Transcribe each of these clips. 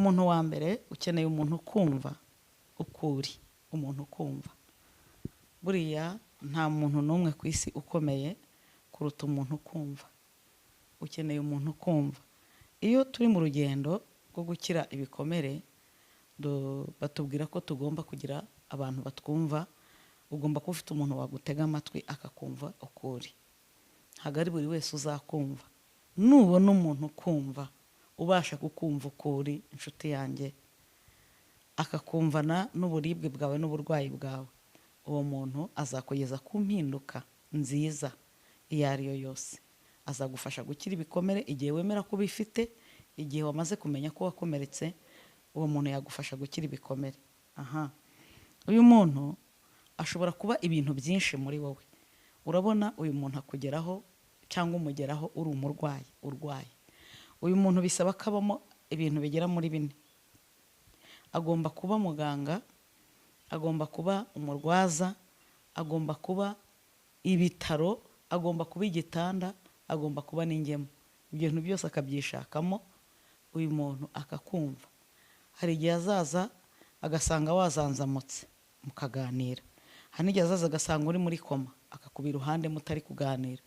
Umuntu wa mbere, ukeneye umuntu ukumva ukuri, umuntu ukumva. Buriya nta muntu n'umwe ku isi ukomeye kuruta umuntu ukumva. Ukeneye umuntu ukumva. Iyo turi mu rugendo rwo gukira ibikomere, batubwira ko tugomba kugira abantu batwumva. Ugomba kuba ufite umuntu wagutega amatwi akakumva ukuri. Ntabwo ari buri wese uzakumva. Nubona umuntu ukumva, ubasha kukumva ukuri, inshuti yanjye, akakumvana n'uburibwe bwawe n'uburwayi bwawe, uwo muntu azakugeza ku mpinduka nziza iyo ari yo yose. Azagufasha gukira ibikomere igihe wemera ko ubifite, igihe wamaze kumenya ko wakomeretse, uwo muntu yagufasha gukira ibikomere. Aha, uyu muntu ashobora kuba ibintu byinshi muri wowe. Urabona uyu muntu akugeraho cyangwa umugeraho uri umurwayi urwaye. Uyu muntu bisaba ko abamo ibintu bigera muri bine. Agomba kuba muganga, agomba kuba umurwaza, agomba kuba ibitaro, agomba kuba igitanda, agomba kuba n'ingemu. Ibyo bintu byose akabyishakamo, uyu muntu akakumva. Hari igihe azaza agasanga wazanzamutse, mukaganira. Hari n'igihe azaza agasanga uri muri koma, akakuba iruhande mutari kuganira.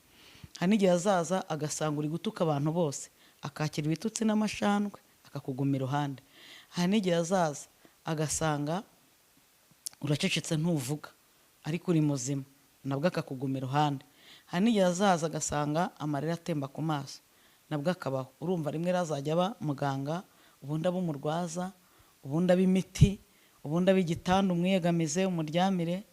Hari n'igihe azaza agasanga uri gutuka abantu bose, akakira ibitutsi n'amashanywe, akakuguma iruhande. Hari n'igihe azaza agasanga uracecetse ntuvuga ariko uri muzima, nabwo akakuguma iruhande. Hari n'igihe azaza agasanga amarira atemba ku maso, nabwo akabaho. Urumva rimwe azajya aba muganga, ubundi aba umurwaza, ubundi aba imiti, ubundi aba igitanda umwiyegamize umuryamire,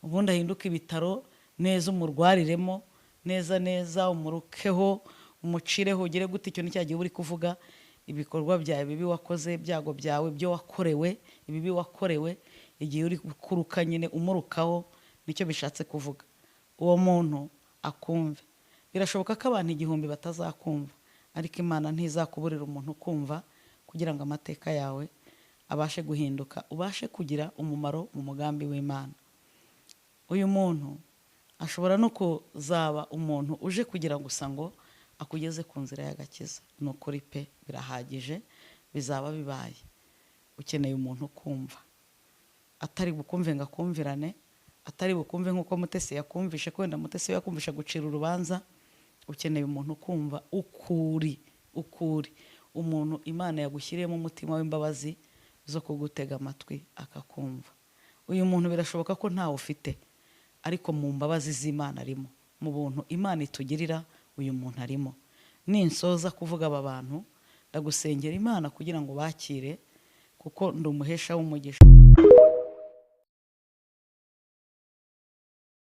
ubundi ahinduke ibitaro neza umurwariremo neza neza, umurukeho, umucireho, ugire gute. Icyo ni cya gihe uba uri kuvuga ibikorwa byawe bibi wakoze, ibyago byawe, ibyo wakorewe, ibibi wakorewe, igihe uri kuruka nyine umurukaho, nicyo bishatse kuvuga. Uwo muntu akumve. Birashoboka ko abantu 1000 batazakumva, ariko Imana ntizakuburira umuntu ukumva kugira ngo amateka yawe abashe guhinduka, ubashe kugira umumaro mu mugambi w'Imana. Uyu muntu ashobora no kuzaba umuntu uje kugira gusa ngo akugeze ku nzira y'agakiza. Ni ukuri pe, birahagije, bizaba bibaye. Ukeneye umuntu ukumva, atari bukumve ngo akumvirane, atari bukumve nk'uko Mutesi yakumvishe, ko wenda Mutesi yakumvisha gucira urubanza. Ukeneye umuntu ukumva ukuri, ukuri, umuntu Imana yagushyiriyemo umutima w'imbabazi zo kugutega amatwi akakumva. Uyu muntu birashoboka ko ntawe ufite, ariko mu mbabazi z'Imana arimo, mu buntu Imana itugirira uyu muntu arimo. Ninsoza kuvuga aba bantu, ndagusengera Imana kugira ngo bakire, kuko ndi umuhesha w'umugisha.